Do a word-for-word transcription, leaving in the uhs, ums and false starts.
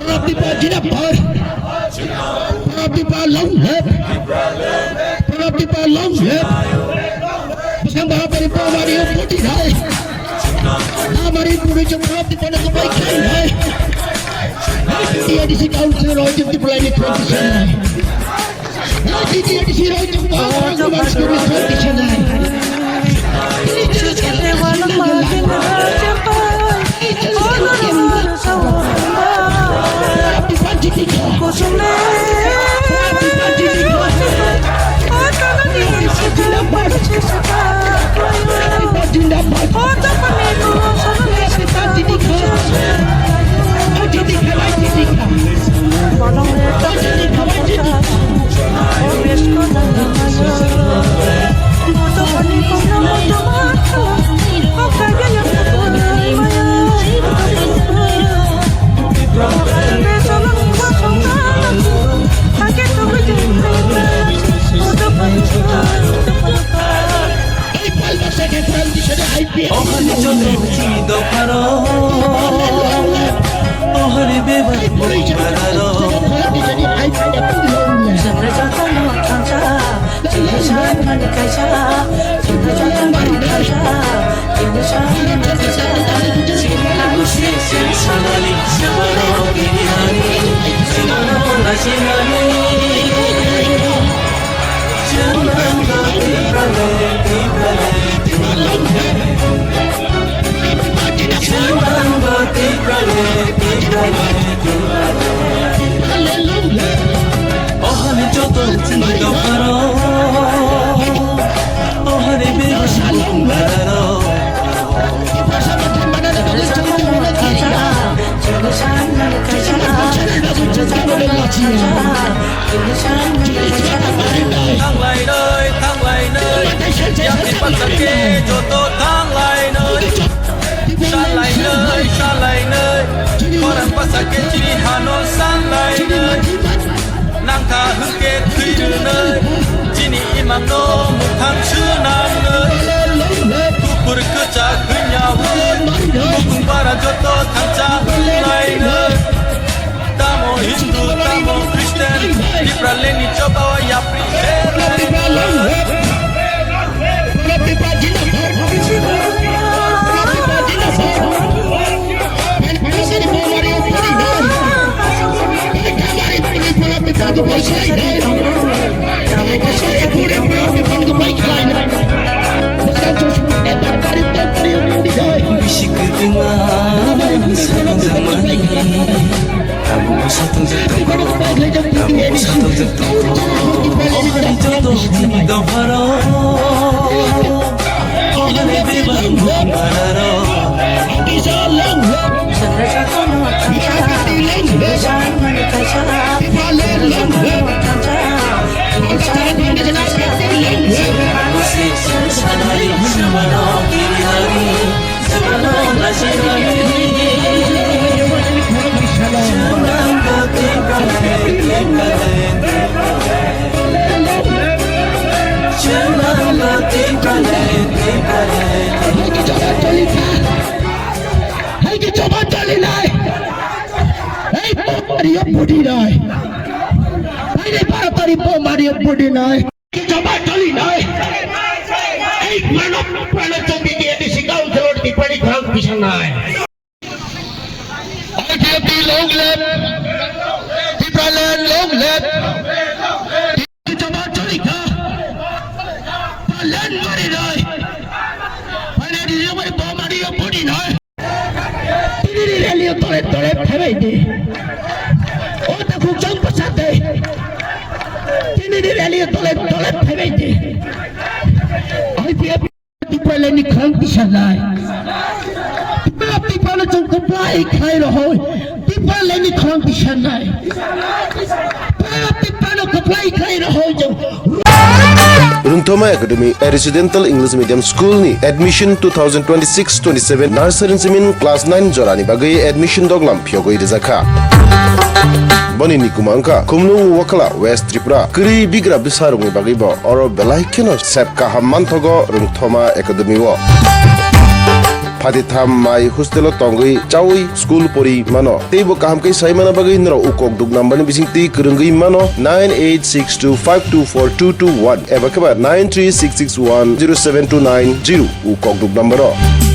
Pradip Tipa Jindabad. Pradip Tipa long live. Pradip Tipa long live. Bwskang Bharat ni Bomari Upadi hai. Amari Puri Chakra Tipa na kubai kai hai. Hai T T A D C Council Roy Tipa ni competition hai. Hai T T A D C Roy Tipa ni competition hai. Ohani joto chini dopharo, ohani bebak bumbararo. Ohani joto chini dopharo, ohani bebak bumbararo. Thanglainai, thanglainai, yakni patsake joto thanglainai. Salainai, salainai, khorang patsake chini hano salainai. Nangkha hwnkhe thwi rwnai, chini imangno mukhang swnamnai. Kuphur kwchak hwnyaui, bukung bara joto thansa hwnlainai. Tamo Hindu, tamo Christian, Tipralandni chobao yapri se. Hai ke coba cari nai. Hai, Mario Budi nai. Hai, Bharat Mario Budi nai. Jaba choli nai. Ei mano prano chombi ke disi kau jor di pani khang pisan nai. R T F long live. Tipraland long live. Jaba choli kha. Palan mari nai. Palan di jaba bomari budi nai. Tini ni rally o tole tole phebai di. O ta khuk chang pasat de. Tini ni rally o tole tole phebai di. I P F Tipraland ni khang tisa nai. Tipa Tipa no chang kaplai khai rohoi. Tipraland ni khang tisa nai. Tipa Tipa no kaplai khai rohoi jang. Rungthoma Academy, a residential English medium school ni admission two thousand twenty-six twenty-seven nursery simin class nine jorani bagwi admission doglam phiyogwi rijakha. Boni nikuma wngkha Khumlung Wakla, West Tripura. Kwrwi bigra bwsarokni bagwi bo oro belai kheno sep kaham manthogo Rungthoma Academy o. phatitham mai hostel o tongwi chawi school pori mano. Teibo kaham khe sai mana bagwi norok u kokduk number ni bising twi kwrwngwi mano nine eight six two five two four two two one eba khe ba nine three six six one zero seven two nine zero u kokduk number o.